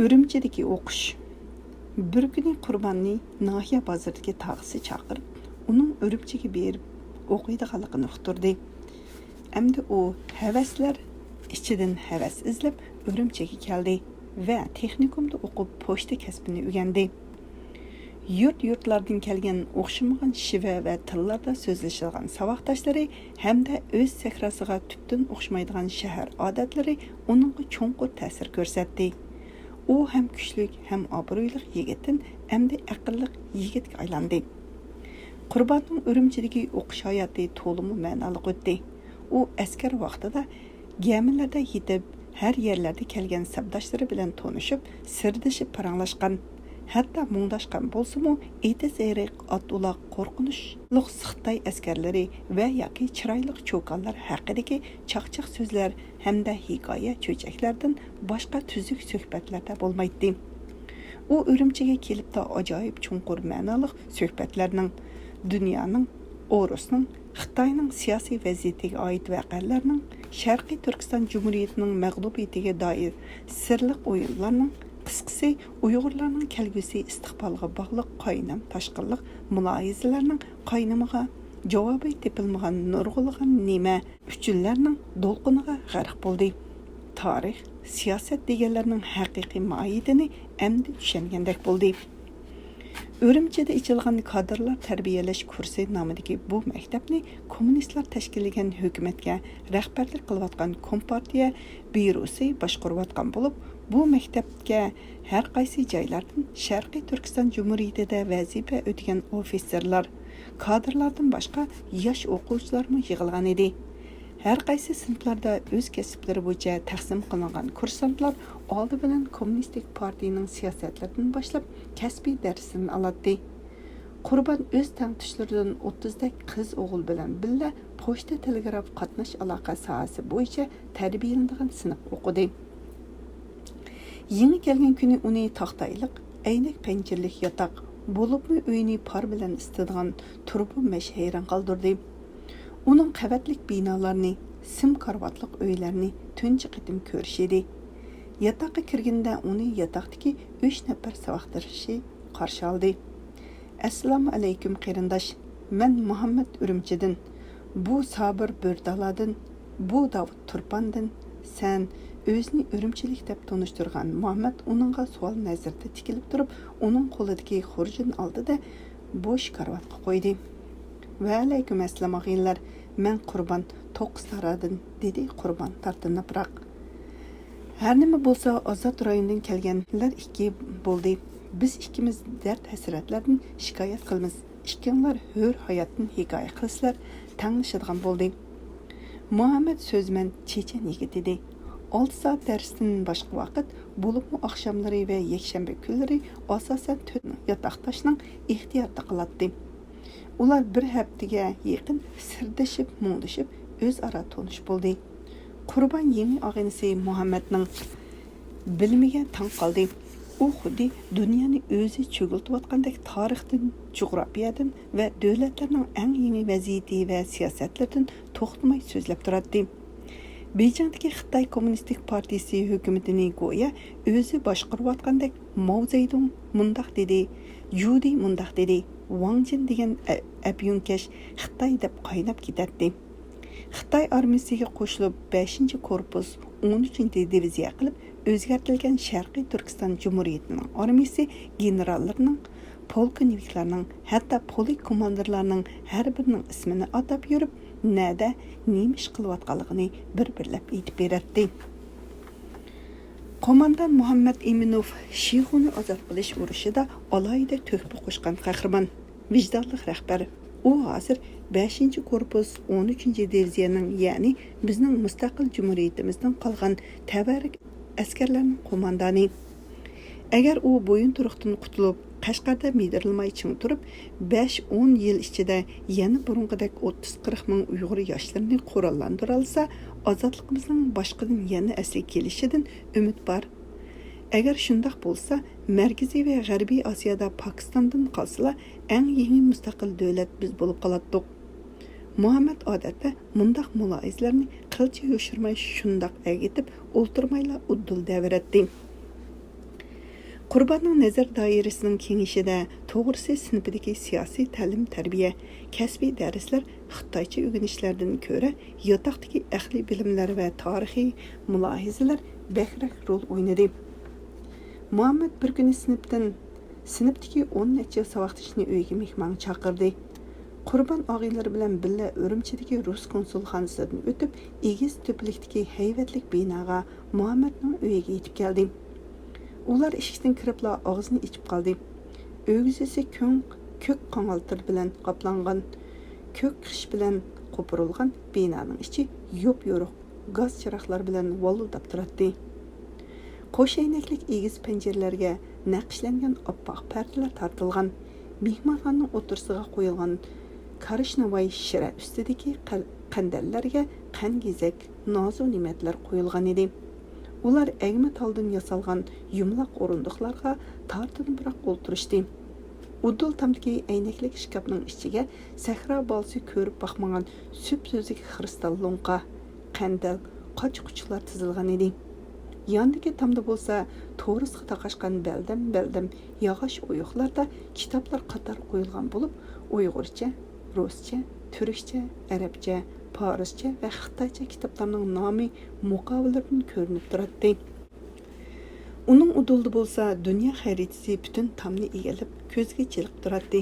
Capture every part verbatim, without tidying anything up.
ئۈرۈمچىدىكى ئوقۇش. بىر كۈنى قۇرباننى ناھىيە بازىرىدىكى تاغىسى چاقىرىپ، ئۇنىڭ ئۈرۈمچىگە بېرىپ ئوقۇيدىغانلىقىنى ئۇقتۇردى. ئەمدى ئۇ ھەۋەسلەر ئىچىدىن ھەۋەس ئىزلەپ ئۈرۈمچىگە كەلدى ۋە تېخنىكومدا ئوقۇپ پوچتا كەسپىنى ئۆگەندى. يۇرت-يۇرتلاردىن كەلگەن ئوخشىمىغان شىۋە ۋە تىللاردا سۆزلىشىدىغان ساۋاقداشلىرى ھەمدە ئۆز سەھراسىغا تۈپتىن ئوخشىمايدىغان شەھەر ئادەتلىرى ئۇنىڭغا چوڭقۇر تەسىر كۆرسەتتى. ئۇ ھەم كۈچلۈك، ھەم ئابرۇيلۇق يىگىتتىن ئەمدى ئەقىللىق يىگىتكە ئايلاندى. قۇرباننىڭ ئۈرۈمچىدىكى ئوقۇش ھاياتى تولىمۇ مەنالىق ئۆتتى. ئۇ ئەسكەر ۋاقتىدا گەمىلەردە يېتىپ، ھەر يەرلەردە كەلگەن سەپداشلىرى بىلەن تونۇشۇپ، سىردىشىپ پاراڭلاشقان، ھەتتا مۇڭداشقان بولسىمۇ، ئېتىز-ئېرىق، ئات-ئۇلاق، قورقۇنچلۇق خىتاي ئەسكەرلىرى ۋە ياكى چىرايلىق چوكانلار ھەققىدىكى چاقچاق سۆزلەر ھەمدە ھېكايە-چۆچەكلەردىن باشقا تۈزۈك سۆھبەتلەردە بولمايتتى. ئۇ ئۈرۈمچىگە كېلىپلا ئاجايىپ چوڭقۇر مەنالىق سۆھبەتلەرنىڭ، دۇنيانىڭ، ئورۇسنىڭ، خىتاينىڭ سىياسىي ۋەزىيىتىگە ئائىت ۋەقەلەرنىڭ، شەرقىي تۈركىستان جۇمھۇرىيىتىنىڭ مەغلۇبىيىتىگە دائىر سىرلىق ئويۇنلارنىڭ، قىسقىسى، ئۇيغۇرلارنىڭ كەلگۈسى ئىستىقبالىغا باغلىق قاينام تاشقىنلىق مۇلاھىزىلەرنىڭ قاينىمىغا جاۋابى تېپىلمىغان نۇرغۇنلىغان نېمە ئۈچۈنلەرنىڭ دولقۇنىغا غەرق بولدى. تارىخ، سىياسەت دېگەنلەرنىڭ ھەقىقىي ماھىيىتىنى ئەمدى چۈشەنگەندەك بولدى. ئۈرۈمچىدە ئېچىلغان كادىرلار تەربىيەلەش كۇرسى نامىدىكى بۇ مەكتەپنى كوممۇنىستلار تەشكىللىگەن ھۆكۈمەتكە رەھبەرلىك قىلىۋاتقان كومپارتىيە بيۇروسى باشقۇرۇۋاتقان بولۇپ، بۇ مەكتەپكە ھەر قايسى جايلاردىن شەرقىي تۈركىستان جۇمھۇرىيىتىدە ۋەزىپە ئۆتىگەن ئوفىتسېرلار، كادىرلاردىن باشقا ياش ئوقۇغۇچىلارمۇ يىغىلغان ئىدى. ھەر قايسى سىنىپلاردا ئۆز كەسىپلىرى بويىچە تەقسىم قىلىنغان كۇرسانتلار ئالدى بىلەن كوممۇنىستىك پارتىيىنىڭ سىياسەتلىرىدىن باشلاپ كەسپىي دەرسلىرىنى ئالاتتى. قۇربان ئۆز تەڭتۇشلىرىدىن ئوتتۇزدەك قىز-ئوغۇل بىلەن بىللە پوچتا، تېلېگراف، قاتناش ئالاقە ساھەسى بويىچە تەربىيەلىنىدىغان سىنىپ ئوقۇدى. يېڭى كەلگەن كۈنى ئۇنى تاختايلىق، ئەينەك پەنجىرىلىك ياتاق، بولۇپمۇ ئۆينى پار بىلەن ئىسىتىدىغان تۇرپان مەش ھەيران قالدۇردى. ئۇنىڭ قەۋەتلىك بىنالارنى، سىم كارىۋاتلىق ئۆيلەرنى تۇنجى قېتىم كۆرۈشى ئىدى. ياتاققا كىرگىنىدە ئۇنى ياتاقتىكى ئۈچ نەپەر ساۋاقدىشى قارشى ئالدى. ئەسسالامۇ ئەلەيكۇم قېرىنداش، مەن مۇھەممەد ئۈرۈمچىدىن، بۇ سابىر بۆرتالادىن، بۇ داۋۇت تۇرپاندىن. سەن ئۆزىنى ئۈرۈمچىلىك دەپ تونۇشتۇرغان. مۇھەممەد ئۇنىڭغا سوئال نەزىرىدە تىكىلىپ تۇرۇپ، ئۇنىڭ قولىدىكى خۇرجۇنى ئالدى-دە، بوش كارىۋاتقا قويدى. ۋەئەلەيكۇم ئەسسالام ئاغىنىلەر، مەن قۇربان، توققۇز تارادىن، دېدى قۇربان تارتىنىپراق. ھەر نېمە بولسا، ئازاد رايوندىن كەلگەنلەر ئىككى بولدى. بىز ئىككىمىز دەرد-ھەسرەتلەردىن شىكايەت قىلىمىز. ئىككىڭلار ھۆر ھاياتتىن ھېكايە قىلىسىلەر، تەڭلىشىدىغان بولدى. مۇھەممەد سۆزمەن چېچەن يىگىت ئىدى. ئالتە سائەت دەرستىن باشقا ۋاقىت، بولۇپمۇ ئاخشاملىرى ۋە يەكشەنبە كۈنلىرى ئاساسەن تۆت ياتاقداشنىڭ ئىختىيارىدا قالاتتى. ئۇلار بىر ھەپتىگە يېقىن سىردىشىپ، مۇڭدىشىپ، ئۆزئارا تونۇش بولدى. قۇربان يېڭى ئاغىنىسى مۇھەممەدنىڭ بىلىمىگە تاڭ قالدى. ئۇ خۇددى دۇنيانى ئۆزى چۆگۈلتۈۋاتقاندەك تارىختىن، جۇغراپىيەدىن ۋە دۆلەتلەرنىڭ ئەڭ يېڭى ۋەزىيىتى ۋە سىياسەتلىرىدىن توختىماي سۆزلەپ تۇراتتى. بېيجىڭدىكى خىتاي كوممۇنىستىك پارتىيىسى ھۆكۈمىتىنى گويا ئۆزى باشقۇرۇۋاتقاندەك، ماۋزېدۇڭ مۇنداق دېدى، جۇدى مۇنداق دېدى، ۋاڭ جىن دېگەن ئە-، ئەپيۈنكەش خىتاي دەپ قايناپ كېتەتتى. خىتاي ئارمىيىسىگە قوشۇلۇپ، بەشىنچى كورپۇس، ئون ئۈچىنچى دىۋىزىيە قىلىپ ئۆزگەرتىلگەن شەرقىي تۈركىستان جۇمھۇرىيىتىنىڭ ئارمىيىسى گېنېراللىرىنىڭ، پولكوۋنىكلارنىڭ، ھەتتا پولك كوماندىرلارنىڭ ھەر بىرىنىڭ ئىسمىنى ئاتاپ يۈرۈپ، نەدە، نېمە ئىش قىلىۋاتقانلىقىنى بىر-بىرلەپ ئېيتىپ بېرەتتى. قوماندان مۇھەممەد ئىمىنوف شىخۇنى ئازاد قىلىش ئۇرۇشىدا ئالاھىدە تۆھپە قوشقان قەھرىمان، ۋىجدانلىق رەھبەر. ئۇ ھازىر بەشىنچى كورپۇس، ئون ئۈچىنچى دىۋىزىيەنىڭ، يەنى بىزنىڭ مۇستەقىل جۇمھۇرىيىتىمىزدىن قالغان تەۋەررۈك ئەسكەرلەرنىڭ قوماندانى. ئەگەر ئۇ بويۇنتۇرۇقتىن قۇتۇلۇپ، قەشقەردە مىدىرلىماي چىڭ تۇرۇپ، بەش-ئون يىل ئىچىدە يەنە بۇرۇنقىدەك ئوتتۇز-قىرىق مىڭ ئۇيغۇر ياشلىرىنى قوراللاندۇرالىسا، ئازادلىقىمىزنىڭ باشقىدىن يەنە ئەسلىگە كېلىشىدىن ئۈمىد بار. ئەگەر شۇنداق بولسا، مەركىزىي ۋە غەربىي ئاسىيادا پاكىستاندىن قالسىلا، ئەڭ يېڭى مۇستەقىل دۆلەت بىز بولۇپ قالاتتۇق. مۇھەممەد ئادەتتە مۇنداق مۇلاھىزىلەرنى قىلچە يوشۇرماي شۇنداق ئەگىتىپ ئولتۇرمايلا ئۇددۇل دەۋرەتتى. قۇرباننىڭ نەزەر دائىرىسىنىڭ كېڭىيىشىدە توغرىسى سىنىپىدىكى سىياسىي تەلىم-تەربىيە، كەسپىي دەرسلەر خىتايچە ئۆگىنىشلەردىن كۆرە ياتاقتىكى ئەقلىي بىلىملەر ۋە تارىخىي مۇلاھىزىلەر بەكرەك رول ئوينىدى. مۇھەممەد بىر كۈنى سىنىپتىن، سىنىپتىكى ئون نەچچە ساۋاقدىشىنى ئۆيىگە مېھمانغا چاقىردى. قۇربان ئاغىنىلىرى بىلەن بىللە ئۈرۈمچىدىكى رۇس كونسۇلخانىسىدىن ئۆتۈپ، ئېگىز تۆپىلىكتىكى ھەيۋەتلىك بىناغا، مۇھەممەدنىڭ ئۆيىگە يېتىپ كەلدى. ئۇلار ئىشىكتىن كىرىپلا ئاغزىنى ئېچىپ قالدى. ئۆگزىسى كۆڭ، كۆك قاڭالتىر بىلەن قاپلانغان، كۆك خىش بىلەن قوپۇرۇلغان بىنانىڭ ئىچى يوپيورۇق، گاز چىراغلار بىلەن ۋالىلداپ تۇراتتى. قوش ئەينەكلىك ئېگىز پەنجىرىلەرگە نەقىشلەنگەن ئاپئاق پەردىلەر تارتىلغان. مېھمانخانىنىڭ ئوتتۇرىسىغا قويۇلغان كارىشناۋاي شىرە ئۈستىدىكى قەل-، قەندەللەرگە قەنگېزەك، نازۇ نېمەتلەر قويۇلغان ئىدى. ئۇلار ئەگمە تالدىن ياسالغان يۇمىلاق ئورۇندۇقلارغا تارتىنىپراق ئولتۇرۇشتى. ئۇدۇل تامدىكى ئەينەكلىك ئىشكاپنىڭ ئىچىگە سەھرا بالىسى كۆرۈپ باقمىغان سۈپسۈزۈك خرۇستال لوڭقا، قەندەل، قاچا-قۇچىلار تىزىلغان ئىدى. ياندىكى تامدا بولسا تورۇسقا تاقاشقان بەلدەم-بەلدەم ياغاچ ئويۇقلاردا كىتابلار قاتار قويۇلغان بولۇپ، ئۇيغۇرچە، رۇسچە، تۈركچە، ئەرەبچە، پارسچە ۋە خىتايچە كىتابلارنىڭ نامى مۇقاۋىلىرىدىن كۆرۈنۈپ تۇراتتى. ئۇنىڭ ئۇدۇلىدا بولسا دۇنيا خەرىتىسى پۈتۈن تامنى ئىگىلەپ، كۆزگە چېلىقىپ تۇراتتى.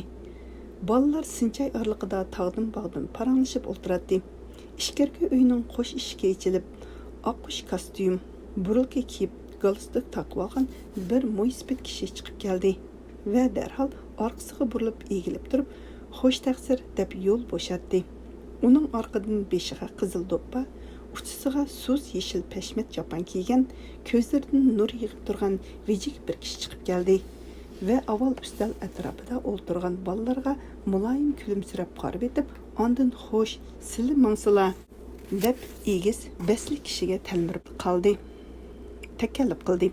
بالىلار سىنچاي ئارىلىقىدا تاغدىن-باغدىن پاراڭلىشىپ ئولتۇراتتى. ئىچكىرىكى ئۆينىڭ قوش ئىشىكى ئېچىلىپ، ئاققۇچ كاستيۇم، بۇرۇلكا كىيىپ، گالستۇك تاقىۋالغان بىر مويسىپىت كىشى چىقىپ كەلدى ۋە دەرھال ئارقىسىغا بۇرۇلۇپ ئېگىلىپ تۇرۇپ، «خوش تەقسىر» دەپ يول بوشاتتى. ئۇنىڭ ئارقىدىن بېشىغا قىزىل دوپپا، ئۇچىسىغا سۇس يېشىل پەشمەت چاپان كىيگەن، كۆزلىرىدىن نۇر يېغىپ تۇرغان ۋىجىك بىر كىشى چىقىپ كەلدى ۋە ئاۋۋال ئۈستەل ئەتراپىدا ئولتۇرغان بالىلارغا مۇلايىم كۈلۈمسىرەپ قارىۋېتىپ، ئاندىن «خوش، سىلى ماڭسىلا» دەپ ئېگىز، بەستلىك كىشىگە تەلمۈرۈپ قالدى. تەكەللۇپ قىلدى.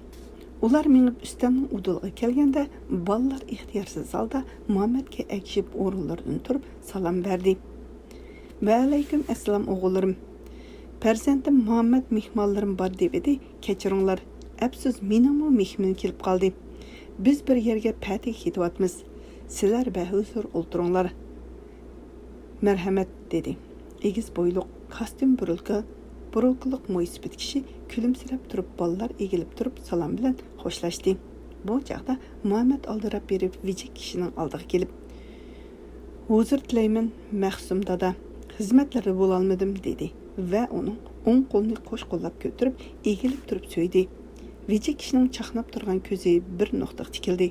ئۇلار مېڭىپ ئۈستەلنىڭ ئۇدۇلىغا كەلگەندە، بالىلار ئىختىيارسىز ھالدا مۇھەممەدكە ئەگىشىپ ئورۇنلىرىدىن تۇرۇپ سالام بەردى. «ۋەئەلەيكۇم ئەسسالام، ئوغۇللىرىم. پەرزەنتىم مۇھەممەد مېھمانلىرىم بار دېۋىدى، كەچۈرۈڭلار. ئەپسۇس، مېنىڭمۇ مېھمىنىم كېلىپ قالدى. بىز بىر يەرگە پەتىگە كېتىۋاتىمىز. سىلەر بەھۇزۇر ئولتۇرۇڭلار.» «مەرھەمەت،» دېدى ئېگىز بويلۇق، كاستيۇم بۇرۇلكا، بۇرۇلكىلىق مويسىپىت كىشى كۈلۈمسىرەپ تۇرۇپ، بالىلار ئېگىلىپ تۇرۇپ سالام بىلەن خوشلاشتى. بۇ چاغدا مۇھەممەد ئالدىراپ بېرىپ ۋىجىك كىشىنىڭ ئالدىغا كېلىپ، «ھۇزۇر تىلەيمەن، مەخسۇم دادا، خىزمەتلىرىدە بولالمىدىم» دېدى ۋە ئۇنىڭ ئوڭ قولىنى قوش قوللاپ كۆتۈرۈپ، ئېگىلىپ تۇرۇپ سۆيدى. ۋىجىك كىشىنىڭ چاقناپ تۇرغان كۆزى بىر نۇقتىغا تىكىلدى.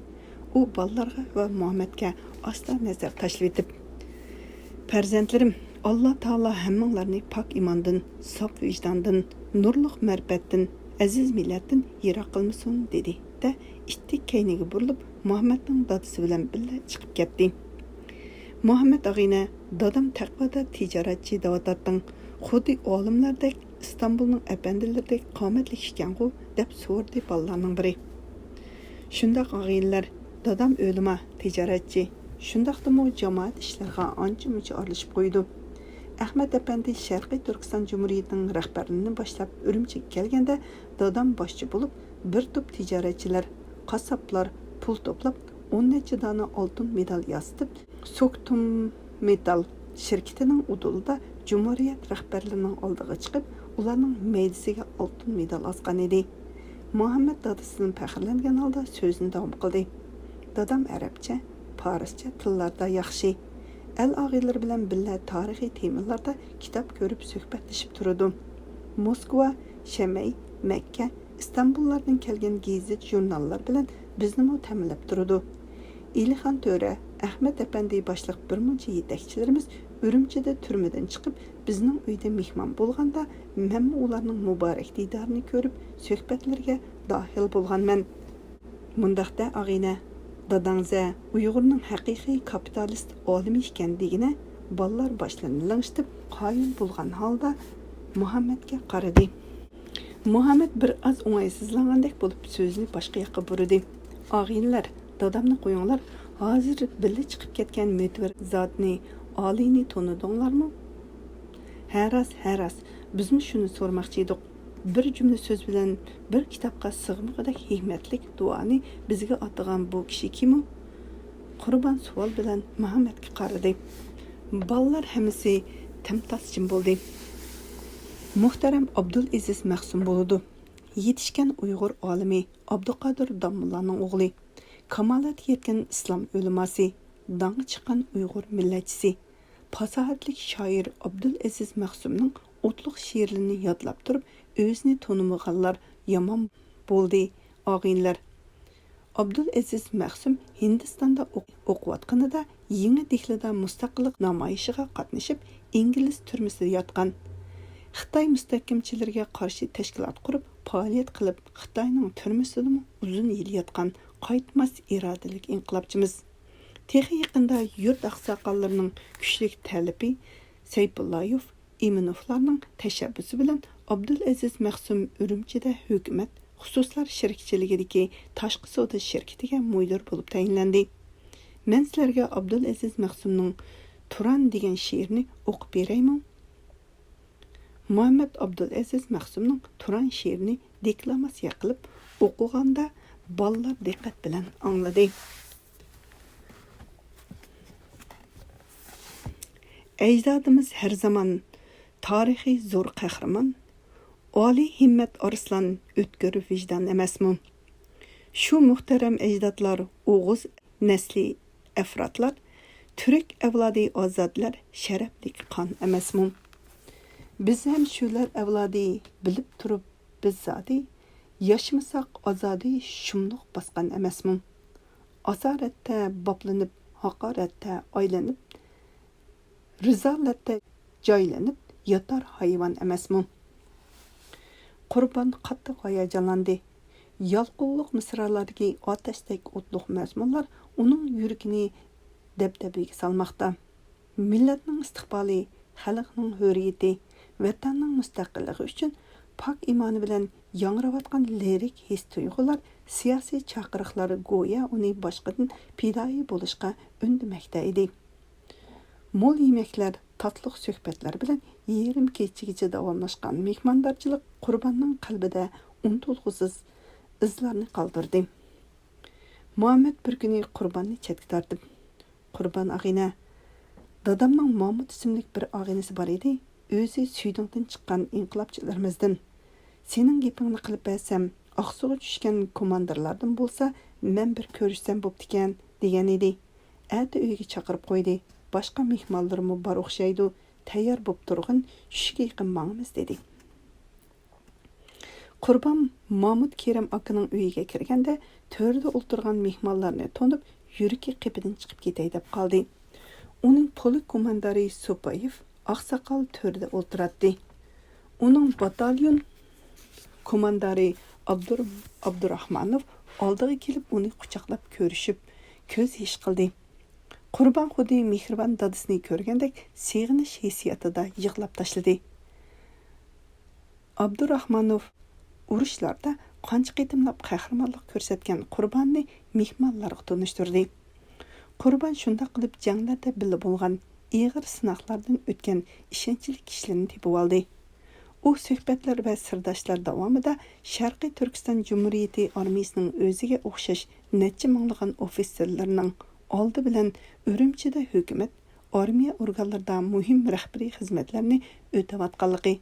ئۇ بالىلارغا ۋە مۇھەممەدكە ئاستا نەزەر تاشلىۋېتىپ، «پەرزەنتلىرىم، ئاللا تائالا ھەممىڭلارنى پاك ئىماندىن، ساپ ۋىجداندىن، نۇرلۇق مەرىپەتتىن، ئەزىز مىللەتتىن يىراق قىلمىسۇن» دېدى-دە، ئىتتىك كەينىگە بۇرۇلۇپ، مۇھەممەدنىڭ دادىسى بىلەن بىللە چىقىپ كەتتى. «مۇھەممەد ئاغىنە، دادام تەقۋادار تىجارەتچى دەۋاتاتتىڭ. خۇددى ئالىملاردەك، ئىستانبۇلنىڭ ئەپەندىلىرىدەك قامەتلىك ئىكەنغۇ؟» دەپ سورىدى بالىلارنىڭ بىرى. «شۇنداق، ئاغىنىلەر، دادام ئۆلىما، تىجارەتچى. شۇنداقتىمۇ جامائەت ئىشلىرىغا ئانچە-مۇنچە ئارىلىشىپ قويىدۇ. ئەخمەت ئەپەندى شەرقىي تۈركىستان جۇمھۇرىيىتىنىڭ رەھبەرلىرىنى باشلاپ ئۈرۈمچىگە كەلگەندە، دادام باشچى بولۇپ، بىر توپ تىجارەتچىلەر، قاسساپلار پۇل توپلاپ، ئون نەچچە دانە ئالتۇن مېدال ياسىتىپ، سوكتۇم مېتال شىركىتىنىڭ ئۇدۇلىدا جۇمھۇرىيەت رەھبەرلىرىنىڭ ئالدىغا چىقىپ، ئۇلارنىڭ مەيدىسىگە ئالتۇن مېدال ئاسقان ئىدى.» مۇھەممەد دادىسىدىن پەخىرلەنگەن ھالدا سۆزىنى داۋام قىلدى. «دادام ئەرەبچە، پارسچە تىللاردا ياخشى. ئەل ئاغىنىلىرى بىلەن بىللە تارىخىي تېمىلاردا كىتاب كۆرۈپ سۆھبەتلىشىپ تۇرىدۇ. موسكۋا، شەمەي، مەككە، ئىستانبۇللاردىن كەلگەن گېزىت-ژۇرناللار بىلەن بىزنىمۇ تەمىنلەپ تۇرىدۇ. ئېلىخان تۆرە، ئەخمەت ئەپەندى باشلىق بىر مۇنچە يېتەكچىلىرىمىز ئۈرۈمچىدە تۈرمىدىن چىقىپ، بىزنىڭ ئۆيدە مېھمان بولغاندا، مەنمۇ ئۇلارنىڭ مۇبارەك دىدارىنى كۆرۈپ، سۆھبەتلىرىگە داخىل بولغانمەن. مۇنداق دە، ئاغىنە، داداڭزە ئۇيغۇرنىڭ ھەقىقىي كاپىتالىست ئالىمى ئىكەن دېگىنە.» بالىلار باشلىرىنى لىڭشىتىپ، قايىل بولغان ھالدا مۇھەممەدكە قارىدى. مۇھەممەد بىر ئاز ئوڭايسىزلانغاندەك بولۇپ، سۆزىنى باشقا ياققا بۇرىدى. «ئاغىنىلەر، دادامنى قويۇڭلار، ھازىر بىللە چىقىپ كەتكەن مۆتىۋەر زاتنى، ئالىينى تونۇدۇڭلارمۇ؟» «ھە راست، ھە راست، بىزمۇ شۇنى سورىماقچى ئىدۇق.» بىر جۈملە سۆز بىلەن بىر كىتابقا سىغمىغۇدەك ھېكمەتلىك دۇئانى بىزگە ئاتىغان بۇ كىشى كىم ئۇ؟ قۇربان سوئال بىلەن مۇھەممەدكە قارىدى. بالىلار ھەممىسى تىمتاس جىم بولدى. مۇھتەرەم ئابدۇلئەزىز مەخسۇم بولىدۇ. يېتىشكەن ئۇيغۇر ئالىمى ئابدۇقادىر داموللانىڭ ئوغلى، كامالەتكە يەتكەن ئىسلام ئۆلىماسى، داڭقى چىققان ئۇيغۇر مىللەتچىسى، پاساھەتلىك شائىر ئابدۇلئەزىز مەخسۇمنىڭ ئوتلۇق شېئىرلىرىنى يادلاپ تۇرۇپ، ئۆزىنى تونۇمىغانلار يامان بولدى، ئاغىنىلەر. ئابدۇلئەزىز مەخسۇم ھىندىستاندا ئوق-، ئوقۇۋاتقىنىدا يېڭى دېھلىدا مۇستەقىللىق نامايىشىغا قاتنىشىپ، ئىنگلىز تۈرمىسىدە ياتقان. خىتاي مۇستەھكەمچىلىرىگە قارشى تەشكىلات قۇرۇپ، پائالىيەت قىلىپ، خىتاينىڭ تۈرمىسىدىمۇ ئۇزۇن يىل ياتقان قايتماس ئىرادىلىك ئىنقىلابچىمىز. تېخى يېقىندا يۇرت ئاقساقاللىرىنىڭ كۈچلۈك تەلىپى سەيپۇللايېف، ئىمىنوفلارنىڭ تەشەببۇسى بىلەن ئابدۇلئەزىز مەخسۇم ئۈرۈمچىدە ھۆكۈمەت خۇسۇسلار شىركىتچىلىكىدىكى تاشقى سودا شىركىتىگە مۇدىر بولۇپ تەيىنلەندى. مەن سىلەرگە ئابدۇلئەزىز مەخسۇمنىڭ تۇران دېگەن شېئىرىنى ئوقۇپ بېرەيمۇ؟ مۇھەممەد ئابدۇلئەزىز مەخسۇمنىڭ تۇران شېئىرىنى دېكلاماتسىيە قىلىپ ئوقۇغاندا، بالىلار دىققەت بىلەن ئاڭلىدى. ئەجدادىمىز ھەر زامان تارىخىي زور قەھرىمان، ئالىي ھىممەت ئارسلان، ئۆتكۈر ۋىجدان ئەمەسمۇ؟ شۇ مۇھتەرەم ئەجدادلار ئوغۇز نەسلى ئەفرادلار، تۈرك ئەۋلادى ئازادىلەر شەرەپلىك قان ئەمەسمۇ؟ بىز ھەم شۇلار ئەۋلادى بىلىپ تۇرۇپ بىز زادى، ياشىمىساق ئازادى شۇملۇق باسقان ئەمەسمۇ؟ ئاسارەتتە باپلىنىپ، ھاقارەتتە ئايلىنىپ، رىزالەتتە جايلىنىپ ياتار ھايۋان ئەمەسمۇ؟ قۇربان قاتتىق ھاياجانلاندى. يالقۇنلۇق مىسرالاردىكى ئاتەشتەك ئوتلۇق مەزمۇنلار ئۇنىڭ يۈرىكىنى دەبدەبىگە سالماقتا. مىللەتنىڭ ئىستىقبالى، خەلقنىڭ ھۆرىيىتى، ۋەتەننىڭ مۇستەقىللىقى ئۈچۈن پاك ئىمانى بىلەن ياڭراۋاتقان لىرىك ھېس-تۇيغۇلار، سىياسىي چاقىرىقلار گويا ئۇنى باشقىدىن پىدائىي بولۇشقا ئۈندىمەكتە ئىدى. مول يېمەكلەر، تاتلىق سۆھبەتلەر بىلەن يېرىم كېچىگىچە داۋاملاشقان مېھماندارچىلىق قۇرباننىڭ قەلبىدە ئۇنتۇلغۇسىز ئىزلارنى قالدۇردى. مۇھەممەد بىر كۈنى قۇرباننى چەتكە تارتىپ، «قۇربان ئاغىنە، دادامنىڭ مامۇت ئىسىملىك بىر ئاغىنىسى بار ئىدى، ئۆزى سۈيدۈڭدىن چىققان ئىنقىلابچىلىرىمىزدىن. سېنىڭ گېپىڭنى قىلىپ بەرسەم، ئاقسۇغا چۈشكەن كوماندىرلاردىن بولسا مەن بىر كۆرۈشسەم بوپتىكەن» دېگەن ئىدى. ئەتە ئۆيگە چاقىرىپ قويدى. باشقا مېھمانلىرىمۇ بار ئوخشايدۇ. تەييار بوپ تۇرغىن، چۈشكە يېقىن ماڭىمىز، دېدى. قۇربان مامۇت كېرەم ئاكىنىڭ ئۆيىگە كىرگەندە، تۆردە ئولتۇرغان مېھمانلارنى تونۇپ، يۈرىكى قېپىدىن چىقىپ كېتەي دەپ قالدى. ئۇنىڭ پولك كوماندارى سوپايېف ئاقساقال تۆردە ئولتۇراتتى. ئۇنىڭ باتاليون كوماندارى ئابدۇر-، ئابدۇراخمانوف ئالدىغا كېلىپ، ئۇنى قۇچاقلاپ كۆرۈشۈپ، كۆز يېشى قىلدى. قۇربان خۇددى مېھرىبان دادىسىنى كۆرگەندەك سېغىنىش ھېسسىياتىدا يىغلاپ تاشلىدى. ئابدۇراخمانوف ئۇرۇشلاردا قانچە قېتىملاپ قەھرىمانلىق كۆرسەتكەن قۇرباننى مېھمانلارغا تونۇشتۇردى. قۇربان شۇنداق قىلىپ جەڭلەردە بىللە بولغان، ئېغىر سىناقلاردىن ئۆتكەن ئىشەنچلىك كىشىلەرنى تېپىۋالدى. ئۇ سۆھبەتلەر ۋە سىرداشلار داۋامىدا شەرقىي تۈركىستان جۇمھۇرىيىتى ئارمىيىسىنىڭ ئۆزىگە ئوخشاش نەچچە مىڭلىغان ئوفىتسېرلىرىنىڭ ئالدى بىلەن ئۈرۈمچىدە ھۆكۈمەت، ئارمىيە ئورگانلىرىدا مۇھىم رەھبىرىي خىزمەتلەرنى ئۆتەۋاتقانلىقى،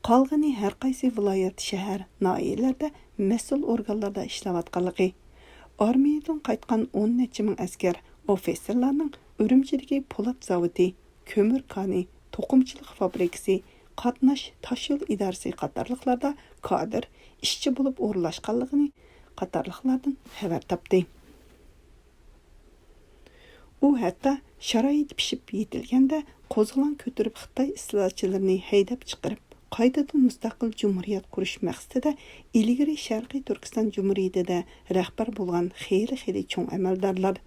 قالغىنى ھەر قايسى ۋىلايەت، شەھەر، ناھىيەلەردە مەسئۇل ئورگانلاردا ئىشلەۋاتقانلىقى، ئارمىيەدىن قايتقان ئون نەچچە مىڭ ئەسكەر، ئوفىتسېرلارنىڭ ئۈرۈمچىدىكى پولات زاۋۇتى، كۆمۈر كانى، توقۇمىچىلىق فابرىكىسى، قاتناش، تاشيول ئىدارىسى قاتارلىقلاردا كادىر، ئىشچى بولۇپ ئورۇنلاشقانلىقىنى قاتارلىقلاردىن خەۋەر تاپتى. ئۇ ھەتتا شارائىت پىشىپ يېتىلگەندە قوزغىلاڭ كۆتۈرۈپ خىتاي ئىستىلاچىلىرىنى ھەيدەپ چىقىرىپ، قايتىدىن مۇستەقىل جۇمھۇرىيەت قۇرۇش مەقسىتىدە ئىلگىرى شەرقىي تۈركىستان جۇمھۇرىيىتىدە رەھبەر بولغان خېلى-خېلى چوڭ ئەمەلدارلار،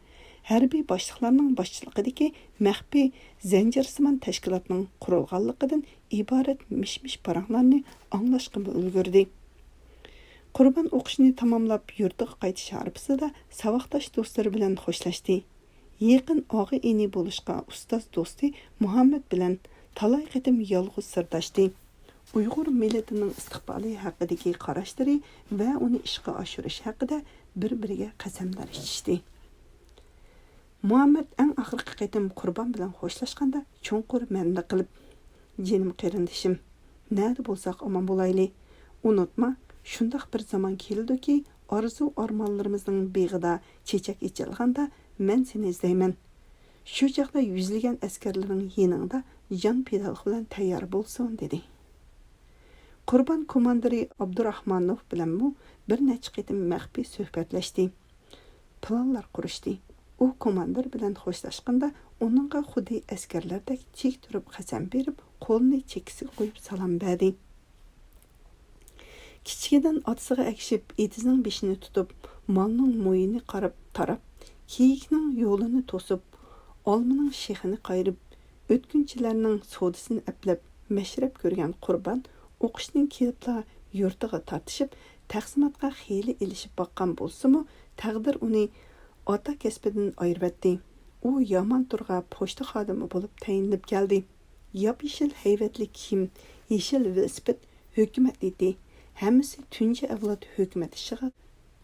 ھەربىي باشلىقلارنىڭ باشچىلىقىدىكى مەخپىي زەنجىرسىمان تەشكىلاتنىڭ قۇرۇلغانلىقىدىن ئىبارەت مىش-مىش پاراڭلارنى ئاڭلاشقىمۇ ئۈلگۈردى. قۇربان ئوقۇشنى تاماملاپ يۇرتىغا قايتىش ھارپىسىدا ساۋاقداش دوستلىرى بىلەن خوشلاشتى. يېقىن ئاغا-ئىنى بولۇشقا ئۇستاز دوستى مۇھەممەد بىلەن تالاي قېتىم يالغۇز سىرداشتى. ئۇيغۇر مىللىتىنىڭ ئىستىقبالى ھەققىدىكى قاراشلىرى ۋە ئۇنى ئىشقا ئاشۇرۇش ھەققىدە بىر-بىرىگە قەسەملەر ئىچىشتى. مۇھەممەد ئەڭ ئاخىرقى قېتىم قۇربان بىلەن خوشلاشقاندا چوڭقۇر مەنىلىك قىلىپ، «جېنىم قېرىندىشىم، نەدە بولساق ئامان بولايلى. ئۇنتۇما، شۇنداق بىر زامان كېلىدۇكى، ئارزۇ-ئارمانلىرىمىزنىڭ بېغىدا چېچەك ئېچىلغاندا مەن سېنى ئىزدەيمەن. شۇ چاغدا يۈزلىگەن ئەسكەرلىرىڭ يېنىڭدا جان پىدالىق بىلەن تەييار بولسۇن» دېدى. قۇربان كوماندىرى ئابدۇراخمانوف بىلەنمۇ بىر نەچچە قېتىم مەخپىي سۆھبەتلەشتى. پىلانلار قۇرۇشتى. ئۇ كوماندىر بىلەن خوشلاشقاندا ئۇنىڭغا خۇددى ئەسكەرلەردەك تىك تۇرۇپ قەسەم بېرىپ، قولىنى چېكىسىگە قويۇپ سالام بەردى. كىچىكىدىن ئاتىسىغا ئەگىشىپ ئېتىزنىڭ بېشىنى تۇتۇپ، مالنىڭ مويىنى قاراپ تاراپ، كېيىكنىڭ يولىنى توسۇپ، ئالمىنىڭ شېخىنى قايرىپ، ئۆتكۈنچىلەرنىڭ سودىسىنى ئەپلەپ مەشرەپ كۆرگەن قۇربان ئوقۇشتىن كېلىپلا يۇرتىغا تارتىشىپ، تەقسىماتقا خېلى ئېلىشىپ باققان بولسىمۇ، تەقدىر ئۇنى ئاتا كەسپىدىن ئايرىۋەتتى. ئۇ يامان تۇرغا پوچتا خادىمى بولۇپ تەيىنلىنىپ كەلدى. ياپيېشىل ھەيۋەتلىك كىيىم، يېشىل ۋېلىسىپىت، ھۆكۈمەت ئېتى، ھەممىسى تۇنجى ئەۋلاد ھۆكۈمەت ئىشىغا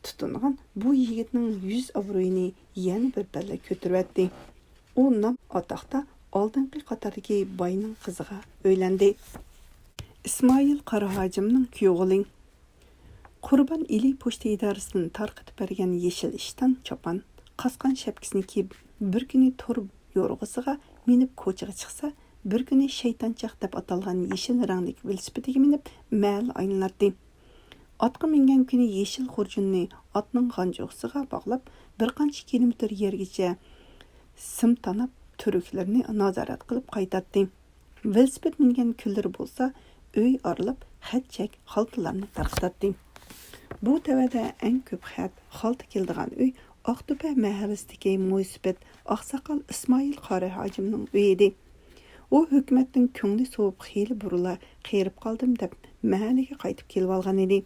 تۇتۇنغان بۇ يىگىتنىڭ يۈز ئابرۇيىنى يەنە بىر پەللە كۆتۈرۈۋەتتى. ئۇ نام-ئاتاقتا ئالدىنقى قاتاردىكى باينىڭ قىزىغا ئۆيلەندى. ئىسمائىل قارا ھاجىمنىڭ كۈيئوغلى. قۇربان ئىلى پوچتا ئىدارىسىدىن تارقىتىپ بەرگەن يېشىل ئىشتان چاپان، قاسقان شەپكىسىنى كىيىپ، بىر كۈنى تور يورغىسىغا مىنىپ كوچىغا چىقسا، بىر كۈنى شەيتانچاق دەپ ئاتالغان يېشىل رەڭلىك ۋېلىسىپىتىگە مىنىپ مەھەللە ئايلىناتتى. ئاتقا مىنگەن كۈنى يېشىل خۇرجۇننى ئاتنىڭ غانجۇغىسىغا باغلاپ، بىر قانچە كىلومېتىر يەرگىچە سىم تاناپ، تۈرۈكلەرنى نازارەت قىلىپ قايتاتتى. ۋېلىسىپىت مىنگەن كۈنلىرى بولسا ئۆي ئارىلاپ، خەت-چەك، خالتىلارنى تارقىتاتتى. بۇ تەۋەدە ئەڭ كۆپ خەت، خالتا كېلىدىغان ئۆي ئاقتۆپە مەھەللىسىدىكى مويسىپىت ئاقساقال ئىسمائىل قارى ھاجىمنىڭ ئۆيى ئىدى. ئۇ ھۆكۈمەتنىڭ كۆڭلى سوۋۇپ، خېلى بۇرۇنلا قېرىپ قالدىم دەپ، مەھەللىگە قايتىپ كېلىۋالغان ئىدى.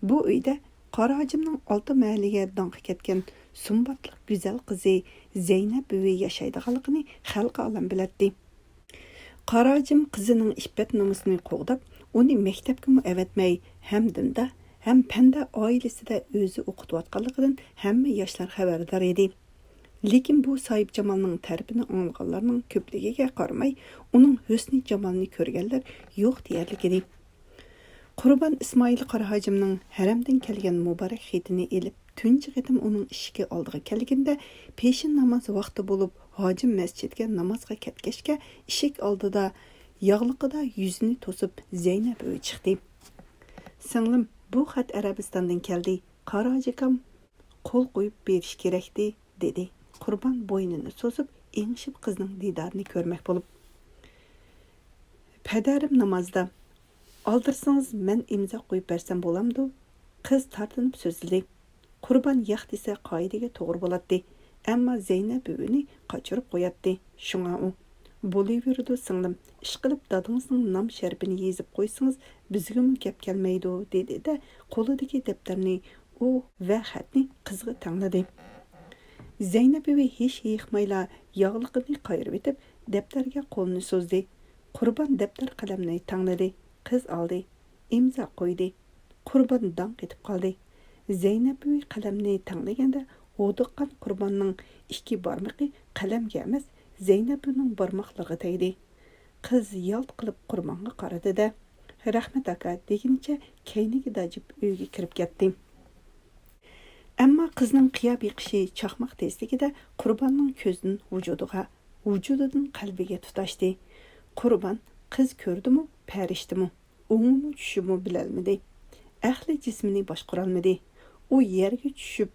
بۇ ئۆيدە قارا ھاجىمنىڭ ئالتە مەھەللىگە داڭقى كەتكەن سۇمباتلىق گۈزەل قىزى زەينەپ بۈۋى ياشايدىغانلىقىنى خەلقى ئالەم بىلەتتى. قارا ھاجىم قىزىنىڭ ئىپپەت-نومۇسىنى قوغداپ، ئۇنى مەكتەپكىمۇ ئەۋەتمەي، ھەم دىندا، ھەم پەندە ئائىلىسىدە ئۆزى ئوقۇتۇۋاتقانلىقىدىن ھەممە ياشلار خەۋەردار ئىدى. لېكىن بۇ ساھىبجامالنىڭ تەرىپىنى ئاڭلىغانلارنىڭ كۆپلۈكىگە قارىماي، ئۇنىڭ ھۆسنى جامالىنى كۆرگەنلەر يوق دېيەرلىك ئىدى. قۇربان ئىسمائىل قارا ھاجىمنىڭ ھەرەمدىن كەلگەن مۇبارەك خېتىنى ئېلىپ، تۇنجى قېتىم ئۇنىڭ ئىشىكى ئالدىغا كەلگىنىدە، پېشىن ناماز ۋاقتى بولۇپ، ھاجىم مەسچىتكە نامازغا كەتكەچكە، ئىشىك ئالدىدا ياغلىقىدا يۈزىنى توسۇپ، زەينەپ بۈۋى چىقتى. «سىڭلىم، بۇ خەت ئەرەبىستاندىن كەلدى. قارا ھاجىكام قول قويۇپ بېرىشى كېرەكتى» دېدى. قۇربان بوينىنى سوزۇپ، ئېڭىشىپ قىزنىڭ دىدارىنى كۆرمەك بولۇپ. «پەدەرىم نامازدا. ئالدىرىسىڭىز مەن ئىمزا قويۇپ بەرسەم بولامدۇ؟» قىز تارتىنىپ سۆزلىدى. قۇربان ياق دېسە قائىدىگە توغرا بولاتتى، ئەمما زەينەپ بۈۋىنى قاچۇرۇپ قوياتتى. شۇڭا ئۇ، «بولۇۋېرىدۇ سىڭلىم، ئىشقىلىپ دادىڭىزنىڭ نام شەرىپىنى يېزىپ قويسىڭىز بىزگىمۇ گەپ كەلمەيدۇ» دېدى-دە، قولىدىكى دەپتەرنى ئۇ ۋە خەتنى قىزغا تەڭلىدى. زەينەپ بۈۋى ھېچ ھېيىقمايلا ياغلىقىنى قايرىۋېتىپ، دەپتەرگە قولىنى سوزدى. قۇربان دەپتەر قەلەمنى تەڭلىدى. قىز ئالدى. ئىمزا قويدى. قۇربان داڭ قېتىپ قالدى. زەينەپ بۈۋى قەلەمنى تەڭلىگەندە، ھودۇققان قۇرباننىڭ ئىككى بارمىقى قەلەمگە ئەمەس، زەينەپ بۈۋىنىڭ بارماقلىرىغا تەگدى. قىز يالت قىلىپ قۇربانغا قارىدى-دە، «رەھمەت، ئاكا» دېگىنىچە كەينىگە داجىپ ئۆيگە كىرىپ كەتتى. ئەمما قىزنىڭ قىيا بېقىشى چاقماق تېزلىكىدە قۇرباننىڭ كۆزىدىن ۋۇجۇدىغا، ۋۇجۇدىدىن قەلبىگە تۇتاشتى. قۇربان قىز كۆردىمۇ، پەرىشتىمۇ، ئوڭىمۇ چۈشىمۇ بىلەلمىدى. ئەقلى جىسمىنى باشقۇرالمىدى. ئۇ يەرگە چۈشۈپ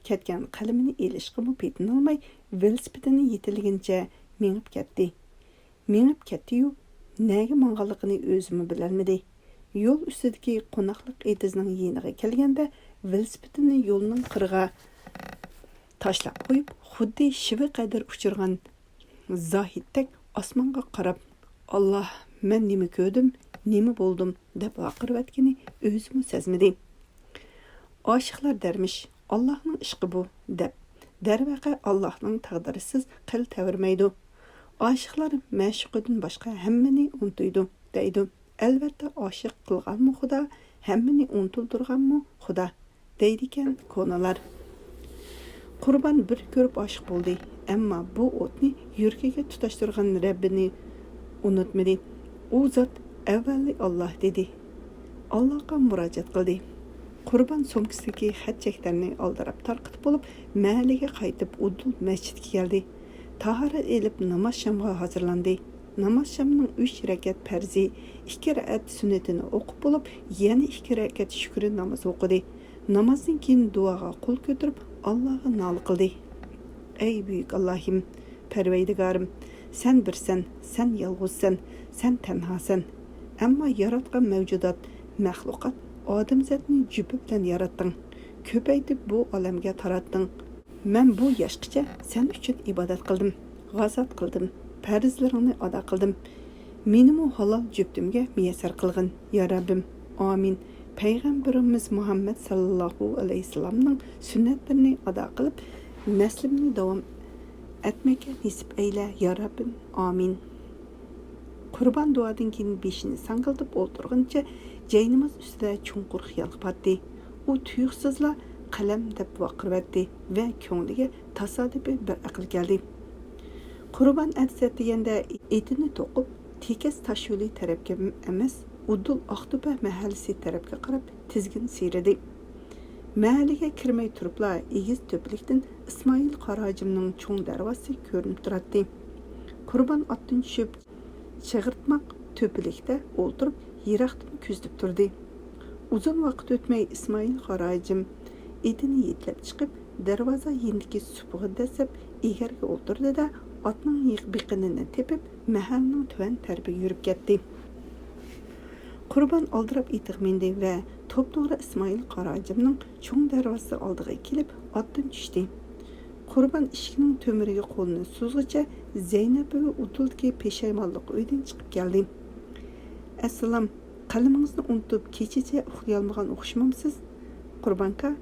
كەتكەن قەلىمىنى ئېلىشقىمۇ پېتىنالماي، ۋېلىسىپىتىنى يېتىلىگىنىچە مېڭىپ كەتتى. مېڭىپ كەتتى-يۇ، نەگە ماڭغانلىقىنى ئۆزىمۇ بىلەلمىدى. يول ئۈستىدىكى قوناقلىق ئېتىزنىڭ يېنىغا كەلگەندە، ۋېلىسىپىتىنى يولنىڭ قىرىغا تاشلاپ قويۇپ، خۇددى شىۋە قەدىر ئۇچۇرغان زاھىتتەك ئاسمانغا قاراپ، «ئاللا، مەن نېمە كۆردۈم، نېمە بولدۇم؟» دەپ ۋارقىرىۋەتكىنى ئۆزىمۇ سەزمىدى. «ئاشىقلار دەرمىش، ئاللاھنىڭ ئىشقى بۇ» دەپ، دەرۋەقە، ئاللاھنىڭ تەقدىرىسىز قىل تەۋرىمەيدۇ. «ئاشىقلار مەشۇقىدىن باشقا ھەممىنى ئۇنتۇيدۇ» دەيدۇ. ئەلۋەتتە، ئاشىق قىلغانمۇ خۇدا، ھەممىنى ئۇنتۇلدۇرغانمۇ خۇدا، دەيدىكەن كونىلار. قۇربان بىر كۆرۈپ ئاشىق بولدى، ئەمما بۇ ئوتنى يۈرىكىگە تۇتاشتۇرغان رەببىنى ئۇنتۇمىدى. ئۇ زات ئەۋۋەلى ئاللا دېدى. ئاللاغا مۇراجىئەت قىلدى. قۇربان سومكىسىدىكى خەت چەكلەرنى ئالدىراپ تارقىتىپ بولۇپ، مەھەللىگە قايتىپ ئۇدۇل مەسچىتكە كەلدى. تاھارەت ئېلىپ ناماز شامغا ھازىرلاندى. ناماز شامنىڭ ئۈچ رەكەت پەرزى، ئىككى رەكەت سۈننىتىنى ئوقۇپ بولۇپ، يەنە ئىككى رەكەت شۈكرى نامىزى ئوقۇدى. نامازدىن كېيىن دۇئاغا قول كۆتۈرۈپ، ئاللاغا نالە قىلدى. ئەي بۈيۈك ئاللاھىم، پەرۋەردىگارىم، سەن بىرسەن، سەن يالغۇزسەن، سەن تەنھاسەن. ئەمما ياراتقان مەۋجۇدات، مەخلۇقات، ئادەمزاتنى جۈپى بىلەن ياراتتىڭ. كۆپەيتىپ بۇ ئالەمگە تاراتتىڭ. مەن بۇ ياشقىچە سەن ئۈچۈن ئىبادەت قىلدىم، غازات قىلدىم، پەرزلىرىڭنى ئادا قىلدىم. مېنىمۇ ھالال جۈپتۈمگە مۇيەسسەر قىلغىن، يا رەببىم. ئامىن. پەيغەمبىرىمىز مۇھەممەد ساللاللاھۇ ئەلەيھىسسالامنىڭ سۈننەتلىرىنى ئادا قىلىپ، نەسلىمنى داۋام ئەتمەككە نېسىپ ئەيلە، يا رەببىم. ئامىن. قۇربان دۇئادىن كېيىن بېشىنى ساڭگىلىتىپ ئولتۇرغىنىچە جايناماز ئۈستىدە چوڭقۇر خىيالغا پاتتى. ئۇ تۇيۇقسىزلا «قەلەم» دەپ ۋارقىرىۋەتتى ۋە كۆڭلىگە تاسادىپىي بىر ئەقىل كەلدى. قۇربان ئەتىسى ئەتىگەندە ئېتىنى توقۇپ، تېكەس تاشيولى تەرەپكە ئەمەس، ئۇدۇل ئاقتۆپە مەھەللىسى تەرەپكە قاراپ تىزگىن سىيرىدى. مەھەللىگە كىرمەي تۇرۇپلا ئېگىز تۆپىلىكتىن ئىسمائىل قارا ھاجىمنىڭ چوڭ دەرۋازىسى كۆرۈنۈپ تۇراتتى. قۇربان ئاتتىن چۈشۈپ، چىغىرتماق تۆپىلىكتە ئولتۇرۇپ، يىراقتىن كۆزىتىپ تۇردى. ئۇزۇن ۋاقىت ئۆتمەي ئىسمائىل قارا ھاجىم ئېتىنى يېتىلەپ چىقىپ، دەرۋازا يېنىدىكى سۇپىغا دەسسەپ ئېگەرگە ئولتۇردى-دە، ئاتنىڭ يىق-، بېقىنىنى تېپىپ، مەھەللىنىڭ تۆۋەن تەرىپىگە يۈرۈپ كەتتى. قۇربان ئالدىراپ ئېتىغا مىندى ۋە توپتوغرا ئىسمائىل قارا ھاجىمنىڭ چوڭ دەرۋازىسى ئالدىغا كېلىپ، ئاتتىن چۈشتى. قۇربان ئىشىكنىڭ تۆمۈرىگە قولىنى سوزغۇچە، زەينەپ بۈۋى ئۇدۇلدىكى پېشايۋانلىق ئۆيدىن چىقىپ كەلدى. ئەسسالام، قەلىمىڭىزنى ئۇنتۇپ، كېچىچە ئۇخلىيالمىغان ئوخشىمامسىز؟ قۇربانكا،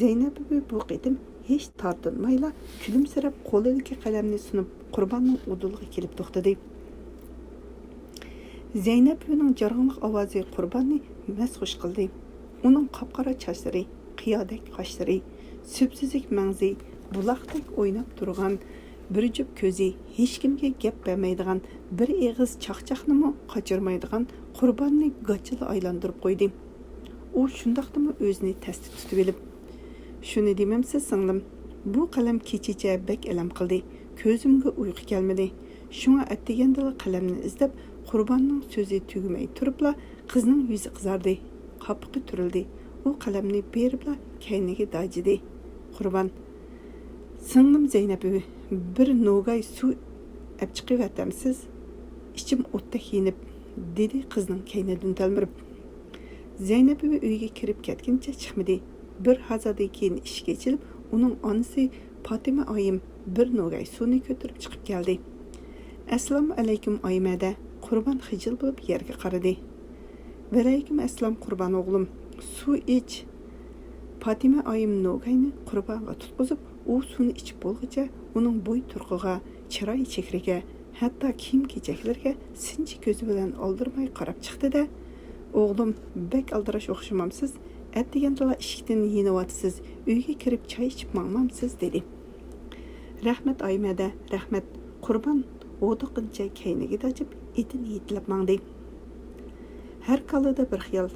زەينەپ بۈۋى بۇ قېتىم ھېچ تارتىنمايلا، كۈلۈمسىرەپ، قولىدىكى قەلەمنى سۇنۇپ، قۇرباننىڭ ئۇدۇلىغا كېلىپ توختىدى. زەينەپ بۈۋىنىڭ جاراڭلىق ئاۋازى قۇرباننى مەستخۇش قىلدى. ئۇنىڭ قاپقارا چاچلىرى، قىيادەك قاشلىرى، سۈپسۈزۈك مەڭزى، بۇلاقتەك ئويناپ تۇرغان بىر جۈپ كۆزى، ھېچكىمگە گەپ بەرمەيدىغان، بىر ئېغىز چاقچاقنىمۇ قاچۇرمايدىغان قۇرباننى گاچىلا ئايلاندۇرۇپ قويدى. ئۇ شۇنداقتىمۇ ئۆزىنى تەستە تۇتۇۋېلىپ، «شۇنى دېمەمسىز، سىڭلىم؟ بۇ قەلەم كېچىچە بەك ئەلەم قىلدى، كۆزۈمگە ئۇيقۇ كەلمىدى. شۇڭا ئەتىگەندىلا قەلەمنى ئىزدەپ، قۇرباننىڭ سۆزى تۈگىمەي تۇرۇپلا، قىزنىڭ يۈزى قىزاردى، قاپىقى تۈرۈلدى. ئۇ قەلەمنى بېرىپلا كەينىگە داجىدى.» قۇربان، «سىڭلىم زەينەپ بۈۋى، بىر نوگاي سۇ ئەپ چىقىۋەتەمسىز؟ ئىچىم ئوتتەك يېنىپ»، دېدى قىزنىڭ كەينىدىن تەلمۈرۈپ. زەينەپ بۈۋى ئۆيگە كىرىپ كەتكىنىچە چىقمىدى. بىر ھازادىن كېيىن ئىشىك ئېچىلىپ، ئۇنىڭ ئانىسى پاتىمە ئايىم بىر نوگاي سۇنى كۆتۈرۈپ چىقىپ كەلدى. «ئەسسالامۇ ئەلەيكۇم، ئايىمەدە.» قۇربان خىجىل بولۇپ يەرگە قارىدى. «ۋەلەيكۇم ئەسسالام، قۇربان ئوغلۇم، سۇ ئىچ.» پاتىمە ئايىم نوگاينى قۇربانغا تۇتقۇزۇپ، ئۇ سۇنى ئىچىپ بولغۇچە ئۇنىڭ بوي تۇرقىغا، چىراي چېھرىگە، ھەتتا كىيىم-كېچەكلىرىگە سىنچى كۆزى بىلەن ئالدىرىماي قاراپ چىقتى-دە، «ئوغلۇم، بەك ئالدىراش ئوخشىمامسىز؟ ئەتىگەندىلا ئىشىكتىن يېنىۋاتىسىز، ئۆيگە كىرىپ چاي ئىچىپ ماڭمامسىز؟» دېدى. «رەھمەت، ئايمەدە، رەھمەت.» قۇربان ھودۇققىنىچە كەينىگە داجىپ، ئېتىنى يېتىلەپ ماڭدى. «ھەر كاللىدا بىر خىيال،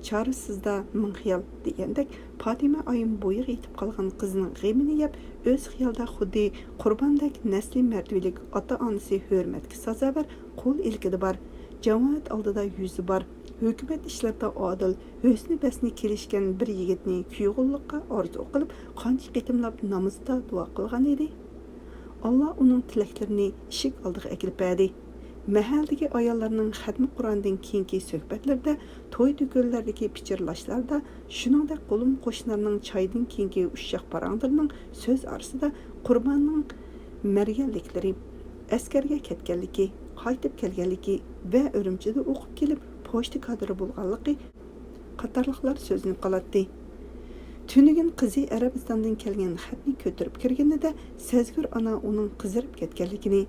چارىسىزدا مىڭ خىيال» دېگەندەك، پاتىمە ئايىم بويىغا يېتىپ قالغان قىزىنىڭ غېمىنى يەپ، ئۆز خىيالىدا خۇددى قۇرباندەك نەسلى مەرتىۋىلىك، ئاتا-ئانىسى ھۆرمەتكە سازاۋەر، قول ئىلكىدە بار، جامائەت ئالدىدا يۈزى بار، ھۆكۈمەت ئىشلىرىدا ئادىل، ھۆسنى بەسنى كېلىشكەن بىر يىگىتنى كۈيئوغۇللۇققا ئارزۇ قىلىپ، قانچە قېتىملاپ نامىزىدا دۇئا قىلغان ئىدى. ئاللا ئۇنىڭ تىلەكلىرىنى ئىشىك ئالدىغا ئەكېلىپ بەردى. مەھەللىدىكى ئاياللارنىڭ خەتمە قۇرئاندىن كېيىنكى سۆھبەتلىرىدە، توي-دۈكەنلەردىكى پىچىرلاشلاردا، شۇنىڭدەك قولۇم-قوشنىلارنىڭ چايدىن كېيىنكى ئۇششاق پاراڭلىرىنىڭ سۆز ئارىسىدا قۇرباننىڭ مەرگەنلىكلىرى، ئەسكەرگە كەتكەنلىكى، قايتىپ كەلگەنلىكى ۋە ئۈرۈمچىدە ئوقۇپ كېلىپ، پوچتا كادىرى بولغانلىقى قاتارلىقلار سۆزلىنىپ قالاتتى. تۈنۈگۈن قىزى ئەرەبىستاندىن كەلگەن خەتنى كۆتۈرۈپ كىرگىنىدە، سەزگۈر ئانا ئۇنىڭ قىزىرىپ كەتكەنلىكىنى،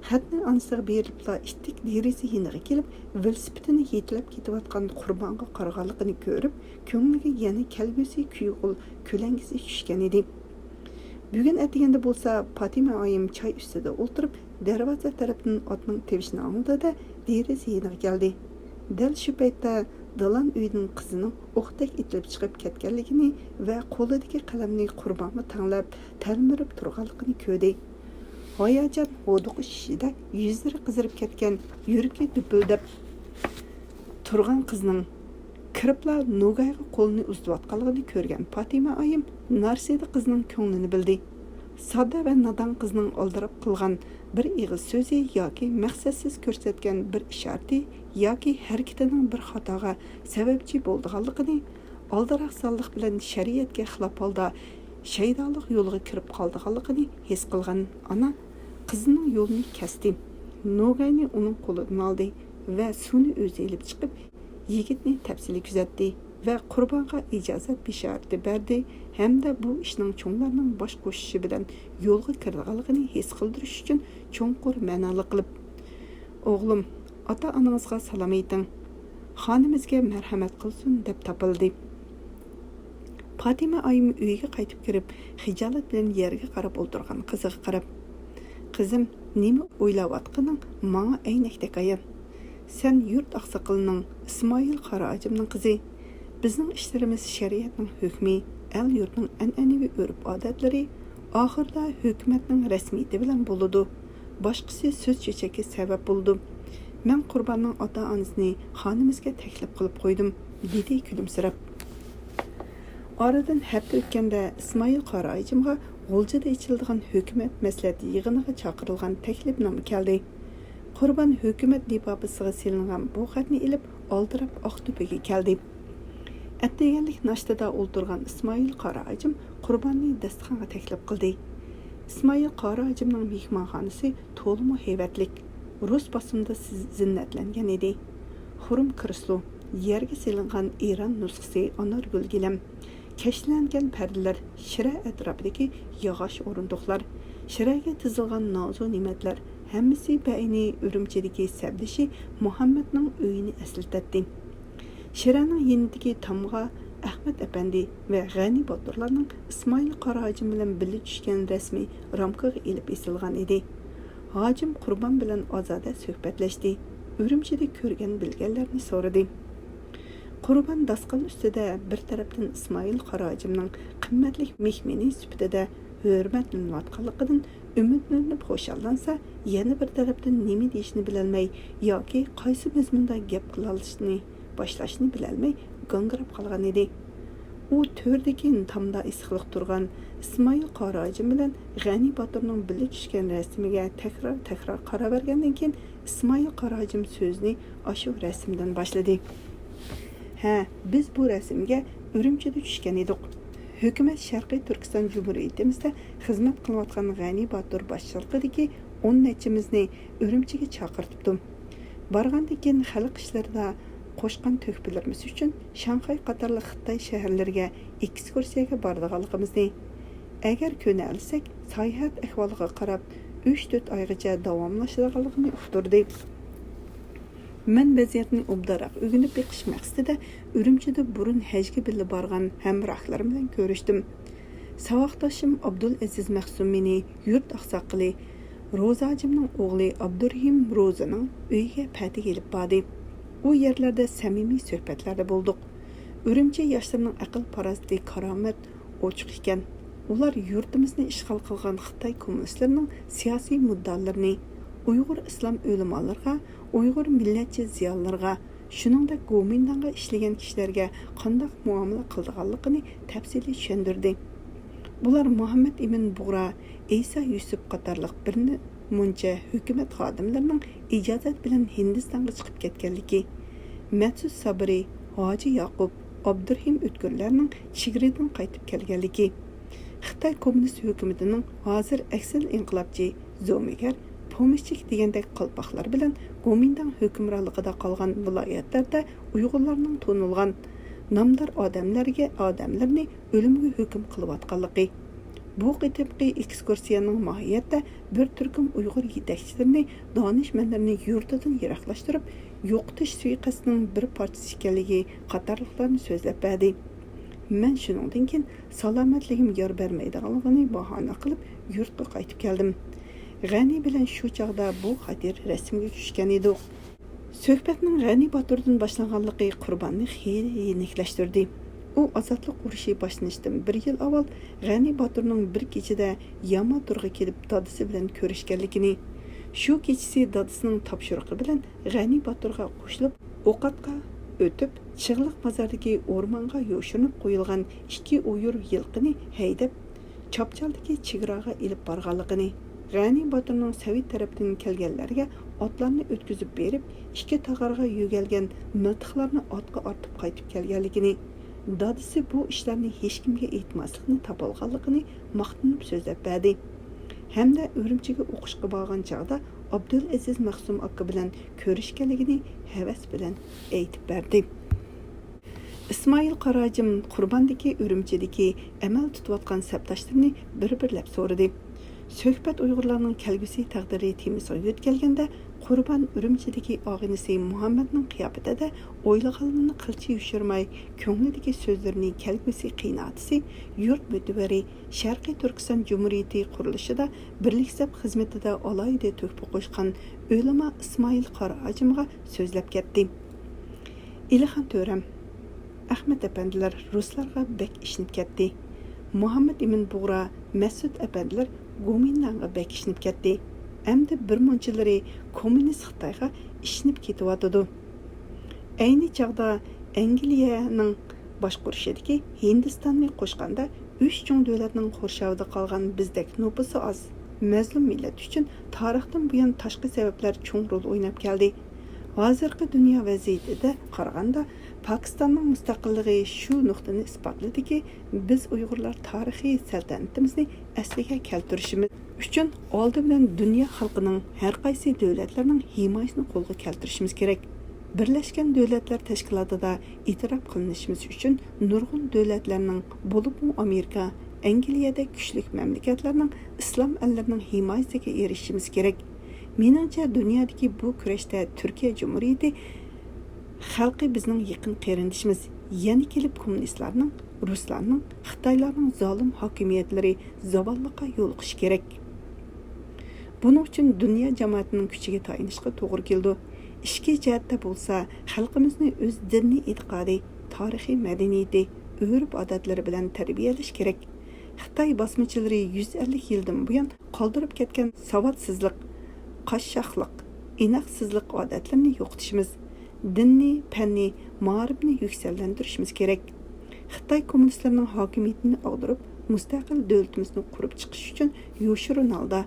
خەتنى ئانىسىغا بېرىپلا ئىتتىك دېرىزە يېنىغا كېلىپ، ۋېلىسىپىتىنى يېتىلەپ كېتىۋاتقان قۇربانغا قارىغانلىقىنى كۆرۈپ، كۆڭلىگە يەنە كەلگۈسى كۈيغۇل كۆلەڭگىسى چۈشكەنىدى. بۈگۈن ئەتىگەندە بولسا پاتىمە ئايىم چاي ئۈستىدە ئولتۇرۇپ، دەرۋازا تەرەپتىن ئاتنىڭ تىۋىشىنى ئاڭلىدى-دە، دېرىزە يېنىغا كەلدى. دەل شۇ پەيتتە دالان ئۆيدىن قىزىنىڭ ئوقتەك ئېتىلىپ چىقىپ كەتكەنلىكىنى ۋە قولىدىكى قەلەمنى قۇربانغا تەڭلەپ تەلمۈرۈپ تۇرغانلىقىنى كۆردى. ھاياجان ھودۇقۇش ئىچىدە يۈزلىرى قىزىرىپ كەتكەن، يۈرىكى دۈپۈلدەپ تۇرغان قىزنىڭ كىرىپلا نوگايغا قولىنى ئۇزىتىۋاتقانلىقىنى كۆرگەن پاتىمە ئايىم نارسىدە قىزنىڭ كۆڭلىنى بىلدى. ساددا ۋە نادان قىزنىڭ ئالدىراپ قىلغان بىر ئېغىز سۆزى ياكى مەقسەتسىز كۆرسەتكەن بىر ئىشارىتى ياكى ھەرىكىتىنىڭ بىر خاتاغا سەۋەبچى بولىدىغانلىقىنى، ئالدىراقسانلىق بىلەن شەرىئەتكە خىلاپ ھالدا شەيدالىق يولىغا كىرىپ قالىدىغانلىقىنى ھېس قىلغان ئانا قىزىنىڭ يولىنى كەستى. نوگاينى ئۇنىڭ قولىدىن ئالدى ۋە سۇنى ئۆزى ئېلىپ چىقىپ، يىگىتنى تەپسىلىي كۆزەتتى ۋە قۇربانغا ئىجازەت بېشارىتى بەردى ھەمدە بۇ ئىشنىڭ چوڭلارنىڭ باش قوشۇشى بىلەن يولغا كىرىدىغانلىقىنى ھېس قىلدۇرۇش ئۈچۈن چوڭقۇر مەنالىق قىلىپ، «ئوغلۇم، ئاتا-ئانىڭىزغا سالام ئېيتىڭ. خانىمىزگە مەرھەمەت قىلسۇن» دەپ تاپىلدى. پاتىمە ئايىم ئۆيگە قايتىپ كىرىپ، خىجالەت بىلەن يەرگە قاراپ ئولتۇرغان قىزىغا قاراپ، «قىزىم، نېمە ئويلاۋاتقىنىڭ ماڭا ئەينەكتەك ئايان. سەن يۇرت ئاقساقىلىنىڭ، ئىسمائىل قارا ھاجىمنىڭ قىزى. بىزنىڭ ئىشلىرىمىز شەرىئەتنىڭ ھۆكمى، ئەل-يۇرتنىڭ ئەنئەنىۋى ئۆرپ-ئادەتلىرى، ئاخىرىدا ھۆكۈمەتنىڭ رەسمىيىتى بىلەن بولىدۇ. باشقىسى سۆز-چۆچەككە سەۋەب بولىدۇ. مەن قۇرباننىڭ ئاتا-ئانىسىنى خانىمىزگە تەكلىپ قىلىپ قويدۇم» دېدى كۈلۈمسىرەپ. ئارىدىن ھەپتە ئۆتكەندە ئىسمائىل قارا ھاجىمغا غۇلجىدا ئېچىلىدىغان ھۆكۈمەت مەسلىھەت يىغىنىغا چاقىرىلغان تەكلىپنامە كەلدى. قۇربان ھۆكۈمەت لىپاپىسىغا سېلىنغان بۇ خەتنى ئېلىپ، ئالدىراپ ئاقتۆپىگە كەلدى. ئەتىگەنلىك ناشتىدا ئولتۇرغان ئىسمائىل قارا ھاجىم قۇرباننى داستىخانغا تەكلىپ قىلدى. ئىسمائىل قارا ھاجىمنىڭ مېھمانخانىسى تولىمۇ ھەيۋەتلىك، رۇس باسمىدا زىننەتلەنگەن ئىدى. خۇرۇم كرېسلو، يەرگە سېلىنغان ئىران نۇسخىسى ئانارگۈل گىلەم، كەشلەنگەن پەردىلەر، شىرە ئەتراپىدىكى ياغاچ ئورۇندۇقلار، شىرەگە تىزىلغان نازۇ نېمەتلەر، ھەممىسى بەئەينى ئۈرۈمچىدىكى سەپدىشى مۇھەممەدنىڭ ئۆيىنى ئەسلىتەتتى. شىرەنىڭ يېنىدىكى تامغا ئەخمەت ئەپەندى ۋە غەنى باتۇرلارنىڭ ئىسمائىل قارا ھاجىم بىلەن بىللە چۈشكەن رەسىمى رامكىغا ئېلىپ ئېسىلغان ئىدى. ھاجىم قۇربان بىلەن ئازادە سۆھبەتلەشتى. ئۈرۈمچىدە كۆرگەن بىلگەنلەرنى سورىدى. قۇربان داستىخان ئۈستىدە بىر تەرەپتىن ئىسمائىل قارا ھاجىمنىڭ قىممەتلىك مېھمىنى سۈپىتىدە ھۆرمەتلىنىۋاتقانلىقىدىن ئۈمىدلىنىپ خۇشاللانسا، يەنە بىر تەرەپتىن نېمە دېيىشنى بىلەلمەي ياكى قايسى مەزمۇندا گەپ قىلالىشنى باشلاشنى بىلەلمەي گاڭگىراپ قالغان ئىدى. ئۇ تۆردىكى تامدا ئېسىقلىق تۇرغان ئىسمائىل قارا ھاجىم بىلەن غەنى باتۇرنىڭ بىللە چۈشكەن رەسىمىگە تەكرار-تەكرار قاراۋەرگەندىن كېيىن، ئىسمائىل قارا ھاجىم سۆزىنى ئاشۇ رەسىمدىن باشلىدى. ھە، بىز بۇ رەسىمگە ئۈرۈمچىدە چۈشكەن ئىدۇق. ھۆكۈمەت شەرقىي تۈركىستان جۇمھۇرىيىتىمىزدە خىزمەت قىلىۋاتقان غەنى باتۇر باشچىلىقىدىكى ئون نەچچىمىزنى ئۈرۈمچىگە چاقىرتىپتۇ. بارغاندىن كېيىن خەلق ئىشلىرىدا قوشقان تۆھپىلىرىمىز ئۈچۈن شاڭخەي قاتارلىق خىتاي شەھەرلىرىگە ئېكسكۇرسىيەگە بارىدىغانلىقىمىزنى، ئەگەر كۆنەلىسەك، ساياھەت ئەھۋالىغا قاراپ ئۈچ تۆت ئايغىچە داۋاملىشىدىغانلىقىنى ئۇقتۇردى. مەن ۋەزىيەتنى ئوبدانراق ئۆگىنىپ بېقىش مەقسىتىدە ئۈرۈمچىدە بۇرۇن ھەجگە بىللە بارغان ھەمراھلىرىم بىلەن كۆرۈشتۈم. ساۋاقداشىم ئابدۇلئەزىز مەخسۇم مېنى يۇرت ئاقساقىلى روزا ھاجىمنىڭ ئوغلى ئابدۇرېھىم روزىنىڭ ئۆيىگە پەتىگە ئېلىپ باردى. ئۇ يەرلەردە سەمىمىي سۆھبەتلەردە بولدۇق. ئۈرۈمچى ياشلىرىنىڭ ئەقىل-پاراسىتى كارامەت ئوچۇق ئىكەن. ئۇلار يۇرتىمىزنى ئىشغال قىلغان خىتاي كوممۇنىستلىرىنىڭ سىياسىي مۇددىئالىرىنى، ئۇيغۇر ئىسلام ئۆلىمالىرىغا، ئۇيغۇر مىللەتچى زىيالىيلىرىغا، شۇنىڭدەك گومىنداڭغا ئىشلىگەن كىشىلەرگە قانداق مۇئامىلە قىلىدىغانلىقىنى تەپسىلىي چۈشەندۈردى. بۇلار مۇھەممەد ئىمىن بۇغرا، ئەيسا يۈسۈپ قاتارلىق بىر مۇنچە ھۆكۈمەت خادىملىرىنىڭ ئىجازەت بىلەن ھىندىستانغا چىقىپ كەتكەنلىكى، مەتسۇت سابىرى، ھاجى ياقۇپ، ئابدۇرېھىم ئۆتكۈرلەرنىڭ چېگرىدىن قايتىپ كەلگەنلىكى، خىتاي كوممۇنىست ھۆكۈمىتىنىڭ ھازىر ئەكسىل ئىنقىلابچى، زومىگەر، پومېشچىك دېگەندەك قالپاقلار بىلەن گومىنداڭ ھۆكۈمرانلىقىدا قالغان ۋىلايەتلەردە ئۇيغۇرلارنىڭ تونۇلغان نامدار ئادەملەرگە، ئادەملىرىنى ئۆلۈمگە ھۆكۈم قىلىۋاتقانلىقى، بۇ قېتىمقى ئېكسكۇرسىيەنىڭ ماھىيەتتە بىر تۈركۈم ئۇيغۇر يېتەكچىلىرىنى، دانىشمەنلىرىنى يۇرتىدىن يىراقلاشتۇرۇپ، يوقىتىش سۇيىقەستىنىڭ بىر پارچىسى ئىكەنلىكى قاتارلىقلارنى سۆزلەپ بەردى. مەن شۇنىڭدىن كېيىن سالامەتلىكىم يار بەرمەيدىغانلىقىنى باھانە قىلىپ، يۇرتقا قايتىپ كەلدىم. غەنى بىلەن شۇ چاغدا بۇ خاتىرە رەسىمگە چۈشكەن ئىدۇق. سۆھبەتنىڭ غەنى باتۇردىن باشلانغانلىقى قۇرباننى خېلى يېنىكلەشتۈردى. ئۇ ئازادلىق ئۇرۇشى باشلىنىشتىن بىر يىل ئاۋۋال غەنى باتۇرنىڭ بىر كېچىدە ياماتۇرغا كېلىپ، دادىسى بىلەن كۆرۈشكەنلىكىنى، شۇ كېچىسى دادىسىنىڭ تاپشۇرۇقى بىلەن غەنى باتۇرغا قوشۇلۇپ، ئوقاتقا ئۆتۈپ، چىغلىق بازاردىكى ئورمانغا يوشۇرۇنۇپ قويۇلغان ئىككى ئويۇر يىلقىنى ھەيدەپ، چاپچالدىكى چېگراغا ئېلىپ بارغانلىقىنى، غەنى باتۇرنىڭ سوۋېت تەرەپتىن كەلگەنلەرگە ئاتلارنى ئۆتكۈزۈپ بېرىپ، ئىككى تاغارغا يۆگەلگەن مىلتىقلارنى ئاتقا ئارتىپ قايتىپ كەلگەنلىكىنى، دادىسى بۇ ئىشلارنى ھېچكىمگە ئېيتماسلىقنى تاپالغانلىقىنى ماختىنىپ سۆزلەپ بەردى. ھەمدە ئۈرۈمچىگە ئوقۇشقا بارغان چاغدا ئابدۇلئەزىز مەخسۇم ئاكا بىلەن كۆرۈشكەنلىكىنى ھەۋەس بىلەن ئېيتىپ بەردى. ئىسمائىل قاراھاجىم قۇرباندىكى ئۈرۈمچىدىكى ئەمەل تۇتۇۋاتقان سەپداشلىرىنى بىر-بىرلەپ سورىدى. سۆھبەت ئۇيغۇرلارنىڭ كەلگۈسى تەقدىرى تېمىسىغا يۆتكەلگەندە، قۇربان ئۈرۈمچىدىكى ئاغىنىسى مۇھەممەدنىڭ قىياپىتىدە ئويلىغانلىرىنى قىلچە يوشۇرماي، كۆڭلىدىكى سۆزلىرىنى كەلگۈسى قىيناتىسى، يۇرت مۆتىۋىرى، شەرقىي تۈركىستان جۇمھۇرىيىتى قۇرۇلۇشىدا بىرلىك سەپ خىزمىتىدە ئالاھىدە تۆھپە قوشقان ئۆلىما ئىسمائىل قاراھاجىمغا سۆزلەپ كەتتى. ئېلىخان تۆرەم، ئەخمەت ئەپەندىلەر رۇسلارغا بەك ئىشىنىپ كەتتى. مۇھەممەد ئىمىن بۇغرا، مەسۇت ئەپەندىلەر گومىنداڭغا بەك ئىشىنىپ كەتتى. ئەمدى بىر مۇنچىلىرى كوممۇنىست خىتايغا ئىشىنىپ كېتىۋاتىدۇ. ئەينى چاغدا ئەنگلىيەنىڭ باشقۇرۇشىدىكى ھىندىستاننى قوشقاندا، ئۈچ چوڭ دۆلەتنىڭ قورشاۋىدا قالغان بىزدەك نوپۇسى ئاز، مەزلۇم مىللەت ئۈچۈن تارىختىن بۇيان تاشقى سەۋەبلەر چوڭ رول ئويناپ كەلدى. ھازىرقى دۇنيا ۋەزىيىتىدە قارىغاندا، پاكىستاننىڭ مۇستەقىللىقى شۇ نۇقتىنى ئىسپاتلىدىكى، بىز ئۇيغۇرلار تارىخىي سەلتەنىتىمىزنى ئەسلىگە كەلتۈرۈشىمىز ئۈچۈن ئالدى بىلەن دۇنيا خەلقىنىڭ ھەر قايسى دۆلەتلەرنىڭ ھىمايىسىنى قولغا كەلتۈرۈشىمىز كېرەك. بىرلەشكەن دۆلەتلەر تەشكىلاتىدا ئېتىراپ قىلىنىشىمىز ئۈچۈن نۇرغۇن دۆلەتلەرنىڭ، بولۇپمۇ ئامېرىكا، ئەنگلىيەدەك كۈچلۈك مەملىكەتلەرنىڭ، ئىسلام ئەللىرىنىڭ ھىمايىسىگە ئېرىشىشىمىز كېرەك. مېنىڭچە، دۇنيادىكى بۇ كۈرەشتە تۈركىيە جۇمھۇرىيىتى خەلقى بىزنىڭ يېقىن قېرىندىشىمىز. يەنە كېلىپ كوممۇنىستلارنىڭ، رۇسلارنىڭ، خىتايلارنىڭ زالىم ھاكىمىيەتلىرى زاۋاللىققا يولۇقۇشى كېرەك. بۇنىڭ ئۈچۈن دۇنيا جامائىتىنىڭ كۈچىگە تايىنىشقا توغرا كېلىدۇ. ئىچكى جەھەتتە بولسا، خەلقىمىزنى ئۆز دىنىي ئېتىقادى، تارىخىي مەدەنىيىتى، ئۆرپ-ئادەتلىرى بىلەن تەربىيەلەش كېرەك. خىتاي باسمىچىلىرى يۈز ئەللىك يىلدىن بۇيان قالدۇرۇپ كەتكەن ساۋاتسىزلىق، قاششاقلىق، ئىناقسىزلىق ئادەتلىرىنى يوقىتىشىمىز، دىننى، پەننى، مائارىپنى يۈكسەللەندۈرۈشىمىز كېرەك. خىتاي كوممۇنىستلىرىنىڭ ھاكىمىيىتىنى ئاغدۇرۇپ، مۇستەقىل دۆلىتىمىزنى قۇرۇپ چىقىش ئۈچۈن يوشۇرۇن ھالدا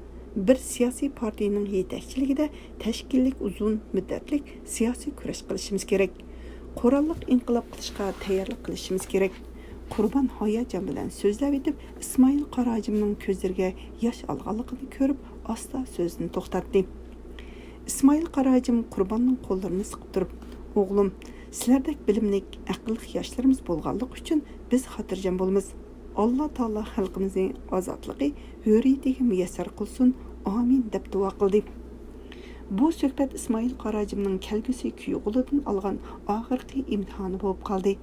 بىر سىياسىي پارتىيىنىڭ يېتەكچىلىكىدە تەشكىللىك ئۇزۇن مۇددەتلىك سىياسىي كۈرەش قىلىشىمىز كېرەك. قوراللىق ئىنقىلاب قىلىشقا تەييارلىق قىلىشىمىز كېرەك. قۇربان ھاياجان بىلەن سۆزلەۋېتىپ، ئىسمائىل قاراھاجىمنىڭ كۆزلىرىگە ياش ئالغانلىقىنى كۆرۈپ، ئاستا سۆزىنى توختاتتى. ئىسمائىل قاراھاجىم قۇرباننىڭ قوللىرىنى سىقىپ تۇرۇپ، «ئوغلۇم، سىلەردەك بىلىملىك، ئەقىللىق ياشلىرىمىز بولغانلىقى ئۈچۈن بىز خاتىرجەم بولىمىز. ئاللا تائالا خەلقىمىزنى ئازادلىقى، ھۆرىيىتىگە مۇيەسسەر قىلسۇن. ئامىن» دەپ دۇئا قىلدى. بۇ سۆھبەت ئىسمائىل قاراھاجىمنىڭ كەلگۈسى كۈيئوغلىدىن ئالغان ئاخىرقى ئىمتىھانى بولۇپ قالدى.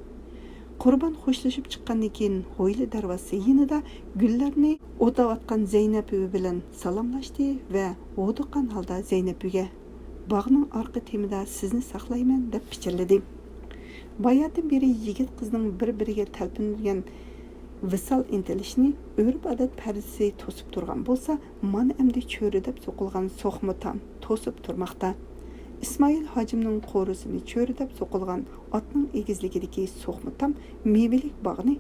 قۇربان خوشلىشىپ چىققاندىن كېيىن، ھويلا دەرۋازىسى يېنىدا گۈللەرنى ئوتاۋاتقان زەينەپ بۈۋى بىلەن سالاملاشتى ۋە ھودۇققان ھالدا زەينەپ بۈۋىگە، «باغنىڭ ئارقا تېمىدا سىزنى ساقلايمەن» دەپ پىچىرلىدى. باياتىن بېرى يىگىت قىزنىڭ بىر-بىرىگە تەلپۈنۈلگەن ۋىسال ئىنتىلىشىنى ئۆرپ-ئادەت پەردىسى توسۇپ تۇرغان بولسا، مانا ئەمدى چۆرىدەپ سوقۇلغان سوقما تام توسۇپ تۇرماقتا. ئىسمائىل ھاجىمنىڭ قورۇسىنى چۆرىدەپ سوقۇلغان ئاتنىڭ ئېگىزلىكىدىكى سوقما تام مېۋىلىك باغنى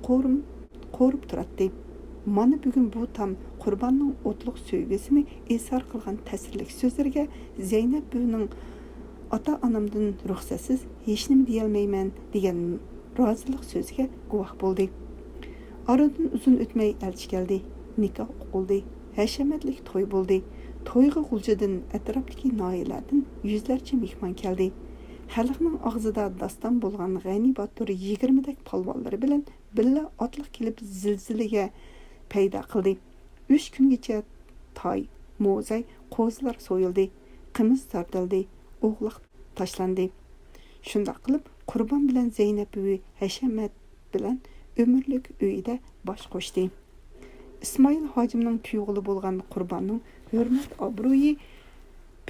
قورۇم-، قورۇپ تۇراتتى. مانا بۈگۈن بۇ تام قۇرباننىڭ ئوتلۇق سۆيگۈسىنى ئىزھار قىلغان تەسىرلىك سۆزلىرىگە، زەينەپ بۈۋىنىڭ «ئاتا-ئانامدىن رۇخسەتسىز ھېچنېمە دېيەلمەيمەن» دېگەن رازىلىق سۆزىگە گۇۋاھ بولدى. ئارىدىن ئۇزۇن ئۆتمەي ئەلچى كەلدى. نىكاھ ئوقۇلدى. ھەشەمەتلىك توي بولدى. تويغا غۇلجىدىن، ئەتراپتىكى ناھىيەلەردىن يۈزلەرچە مېھمان كەلدى. خەلقنىڭ ئاغزىدا داستان بولغان غەنى باتۇر يىگىرمىدەك پالۋانلىرى بىلەن بىللە ئاتلىق كېلىپ زىلزىلىگە پەيدا قىلدى. ئۈچ كۈنگىچە تاي، موزاي، قوزىلار سويۇلدى، قىمىز تارتىلدى، ئوغلاق تاشلاندى. شۇنداق قىلىپ، قۇربان بىلەن زەينەپ بۈۋى ھەشەمەت بىلەن ئۆمۈرلۈك ئۆيىدە باش قوشتى. ئىسمائىل ھاجىمنىڭ تۇيغۇلى بولغان قۇرباننىڭ ھۆرمەت-ئابرۇيى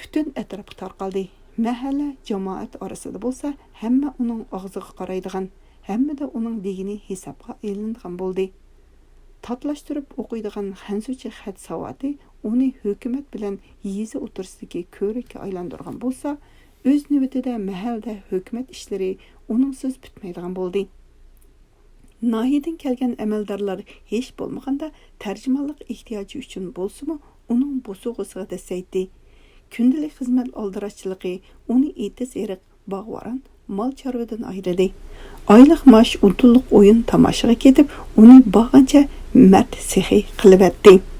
پۈتۈن ئەتراپقا تارقالدى. مەھەللە، جامائەت ئارىسىدا بولسا ھەممە ئۇنىڭ ئاغزىغا قارايدىغان، ھەممىدە ئۇنىڭ دېگىنى ھېسابقا ئېلىنىدىغان بولدى. تاتلاشتۇرۇپ ئوقۇيدىغان خەنزۇچە خەت ساۋاتى ئۇنى ھۆكۈمەت بىلەن يېزا ئوتتۇرىسىدىكى كۆۋرۈككە ئايلاندۇرغان بولسا، ئۆز نۆۋىتىدە مەھەللىدە ھۆكۈمەت ئىشلىرى ئۇنىڭسىز پۈتمەيدىغان بولدى. ناھىيەدىن كەلگەن ئەمەلدارلار ھېچ بولمىغاندا تەرجىمانلىق ئېھتىياجى ئۈچۈن بولسىمۇ ئۇنىڭ بوسۇغىسىغا دەسسەيتتى. كۈندىلىك خىزمەت ئالدىراشچىلىقى ئۇنى ئېتىز-ئېرىق، باغ-ۋاران، مال-چارۋىدىن ئايرىدى. ئايلىق مائاش ئۇدۇللۇق ئويۇن-تاماشىغا كېتىپ، ئۇنى بارغانچە مەرد-سېخىي قىلىۋەتتى.